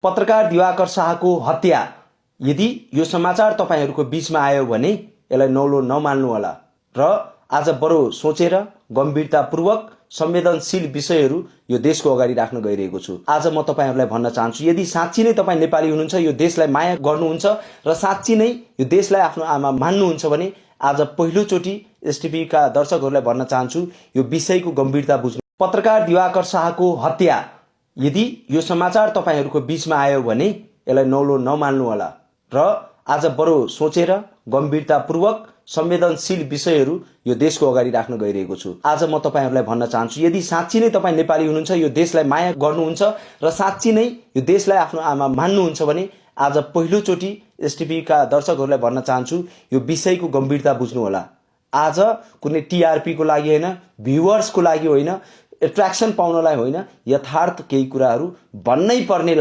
पत्रकार दिवाकर शाहको हत्या यदि यो समाचार तपाईहरूको बीचमा आयो भने यसलाई नौलो नमान्नु होला र आज बरु सोचेर गम्भीरतापूर्वक संवेदनशील विषयहरू यो देशको अगाडि राख्न गइरहेको छु। आज म तपाईहरूलाई भन्न चाहन्छु, यदि साँच्ची नै तपाईँ नेपाली हुनुहुन्छ, यो देशलाई माया गर्नुहुन्छ र साँच्ची नै यो देशलाई आफ्नो आमा मान्नुहुन्छ भने आज पहिलोचोटि एसटिभीका दर्शकहरूलाई भन्न चाहन्छु, यो विषयको गम्भीरता बुझ्नु। पत्रकार दिवाकर शाहको हत्या यदि यो समाचार तपाईहरूको बीचमा आयो भने यसलाई नौलो नमान्नु होला र आज बरु सोचेर गम्भीरतापूर्वक संवेदनशील विषयहरू यो देशको अगाडि राख्न गइरहेको छु। आज म तपाईहरूलाई भन्न चाहन्छु, यदि साँच्ची नै तपाईँ नेपाली हुनुहुन्छ, यो देशलाई माया गर्नुहुन्छ र साँच्ची नै यो देशलाई आफ्नो आमा मान्नुहुन्छ भने आज पहिलोचोटि एसटिभीका दर्शकहरूलाई भन्न चाहन्छु, यो विषयको गम्भीरता बुझ्नु होला। आज कुनै टिआरपीको लागि होइन, भ्युवर्सको लागि होइन, एट्र्याक्सन पाउनलाई होइन, यथार्थ केही कुराहरू भन्नै पर्ने